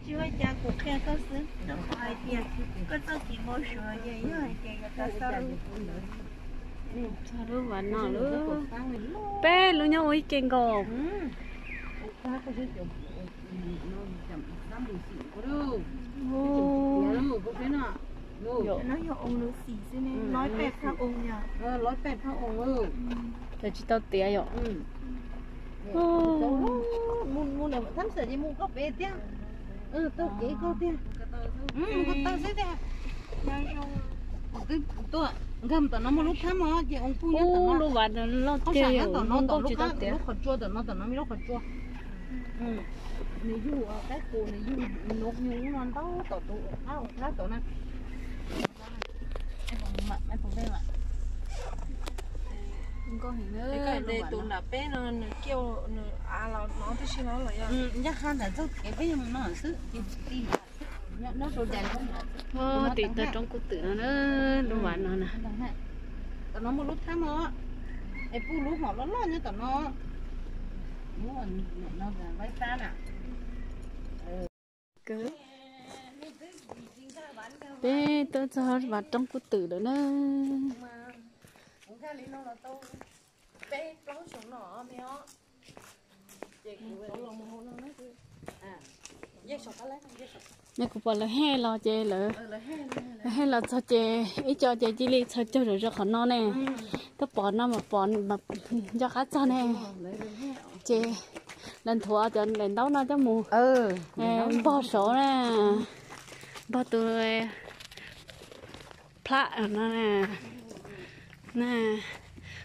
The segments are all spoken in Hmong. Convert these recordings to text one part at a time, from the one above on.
Tsis ua cas, kuv qhia koj xwb, rau qhov hais tias koj txoj kev npau suav ces yog hais tias yuav tau txog lub vas no lawm. Peb lub nyob ua ib ke nkaus. No yog ua lub xim xwb ne, loib peb phab oo yog. Loib peb phab oo. Ces tsis tau tiav yom. Tab sis ces mus koj pem thiab. Taug kev koj tiag. Mus koj taug xwb tiag. Tuaj nkag tom no muaj lub thab mos ces oo pug nyob tom no. Lub vas loj tiag yom, nkauj tsis tau tiav. Lub qhov tsua tom no, tom no muaj lub qhov tsua. Nws yug qaib qus, nws yug nov nyuj no ntau tom tus qab oo qab tom na. Nkauj heev na. Tus nram peb no nws kiaj nws av los no tib si no los yog ncaj qha ntawm txoj kev peb yuav mus no xwb ces tsis ti. Tim tawg roob kub twm no na, lub vas no na. Tom no muaj lub thab no, es puag lub hom loj loj nyob tom no. Lub no vaib tab na. Peb tuaj txog vas roob kub twm lawm na. Ne kuv pom lawv hej los ces lawv, lawv hej los txog ces ib co ces cia li txhos caug zom zaws qhov no ne. Koj pom no mas pom ncaj qab txog ne. Ces lawv nthuav cov daim ntaub no coj mus npog saud na, npog tus plab no.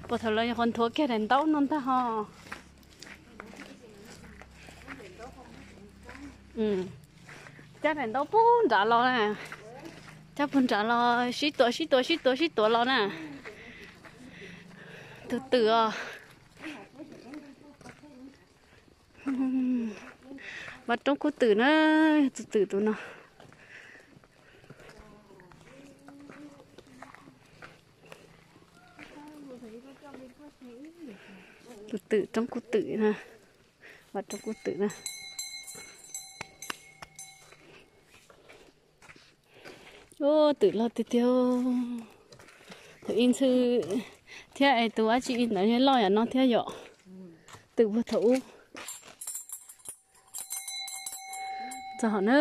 Puag thaum lawv nyuam qhuav nthuav kiag daim ntaub no ntag ho. Cab daim ntaub puag nrad los na, cab puag nrad los sib tuav sib tuav sib tuav sib tuav los na. Tus twm os. Vaj roob kub twm na, tus twm tus no. Tus twm roob kub twm na, vaj roob kub twm na. Ub, twm loj tiag tiag. Twm ib ntxhw thiab es tus dab tsi ntawd loj yam no thiab yom. Twm puag thaum ub. Txog hov na,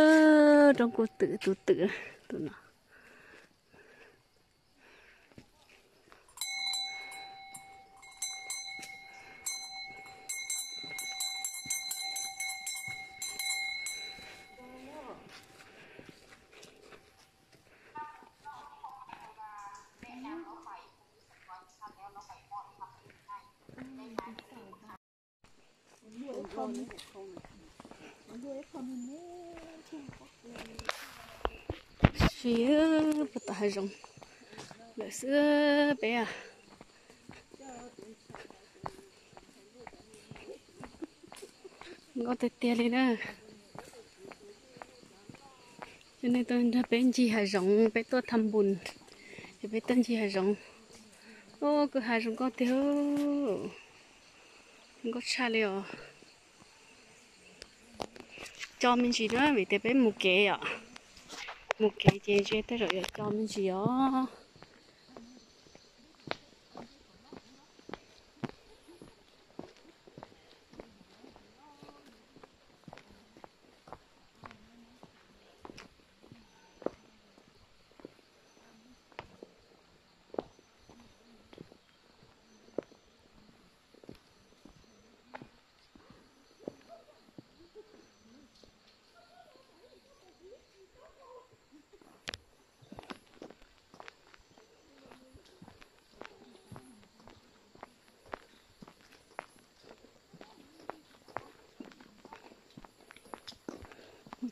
roob kub twm tus twm, tus no. Siab puag tom hav zoov lawm xwb peb. Nkauj tiag tiag li na. Cov neeg tuaj nrog peb ncig hav zoov, peb tuaj tham npus, ces peb tuaj ncig hav zoov. Ub, kwj ha zoo nkauj tiag. Zoo nkauj tshaj li os. Co me ntsis na, vim tias peb mus kev yom. Mus kev ces ntshe tej zaum yuav co me ntsis os.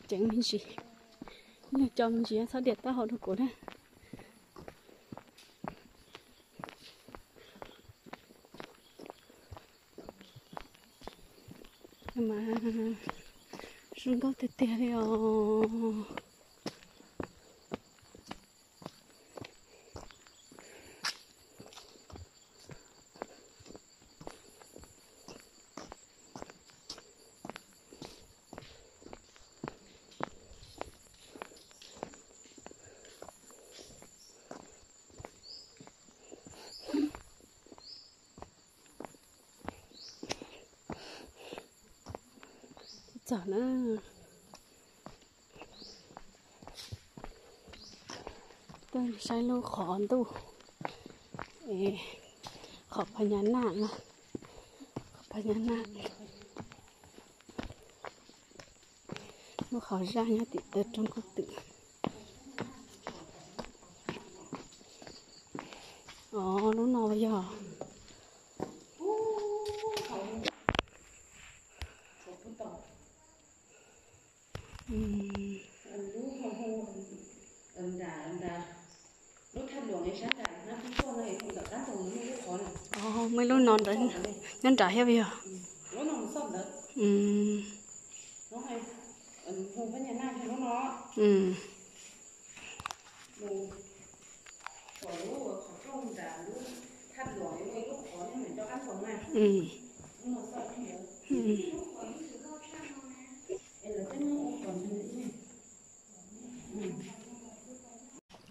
Ceev me ntsis, yog co me ntsis txhob diam taub hau rau kuv na. Mas zoo nkauj tiag tiag li os. txog na. Tuaj saib lub qhov ntuj, qhov phas nyas naj na, qhov phas nyas naj, lub qhov zaj nyob tim roob kub twm. Os, lub no yog muaj ib lub no nyob nram thiab yog.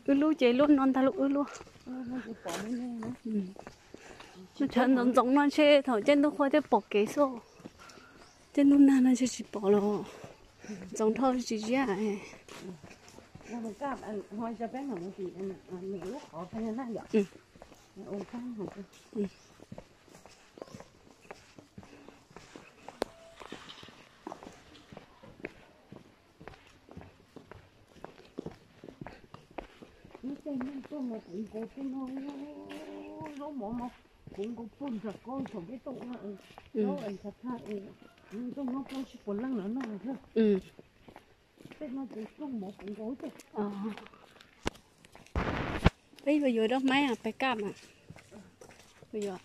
Wb lub ces lub no ntag, lub wb lub. Nws tshav ntxoov ntxoov no ntshe thaum caij ntuj qhua thiaj pom kev xwb. Caij ntuj nag no ntshe tsis pom los ntxoov dhau tsis ziab. Lub caij ntuj tuaj mas puv nkaus tej no, zaub mov mas puv nkaus puag nram ko thaum peb tuaj ua zaub es ntshav thaj es ntuj nyob plaub tsib puas leej no no thiab. Tej no ces zaub mov puv nkaus xwb. Peb yuav yuav rau Maiv pes kaj mas. Yuav.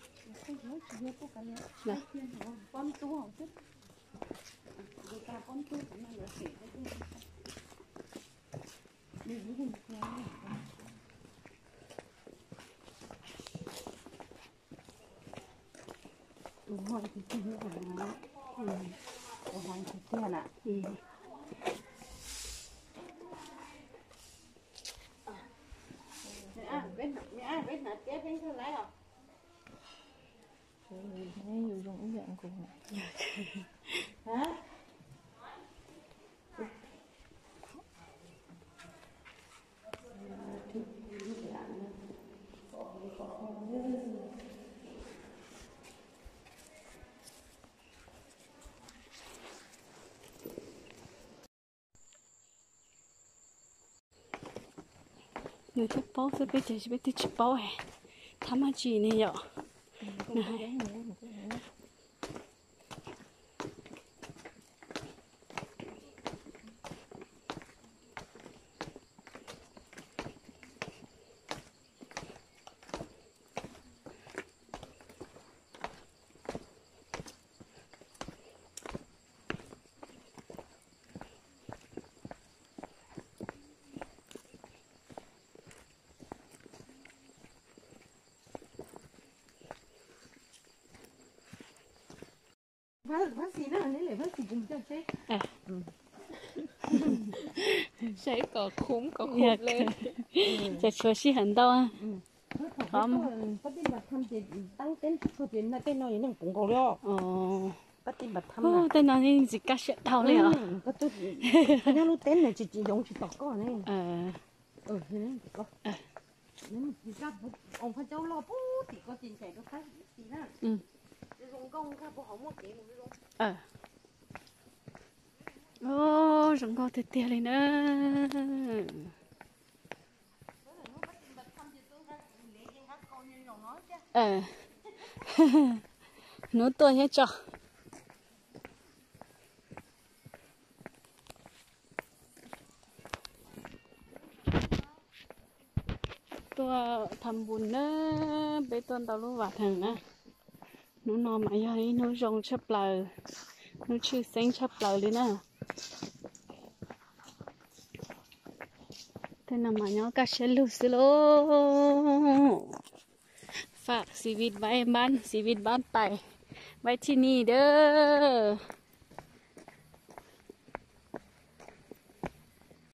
Nws thiaj paub xwb, peb ces peb twb tsis paub, thab mab tsi ne yom. Saib kom khum kom khum li. Ces tshuav sij hawm ntau. Tej no yeej tsis kaj siab dhau li os. Nyob lub teb no tsis tsis yoov tsis tom koj ne. Phaj caub loj pub tim ko ces ncaim rau saib tim na. Zoo nkauj nkag puag hauv muaj kev mus zoo. Zoo nkauj tiag tiag li na. Hnub tuaj thiab tso. Tuaj tham npus na, peb tuaj ntau lub vas theem na. Hnub no mas yog ib hnub zoo tshaj plaws, hnub tshwj xeeb tshaj plaws li na. Tej no mas nyob kaj siab lug xwb lauj. Faj xi vis vaib npab, xi vis npab tais, vaib thij ni dawb.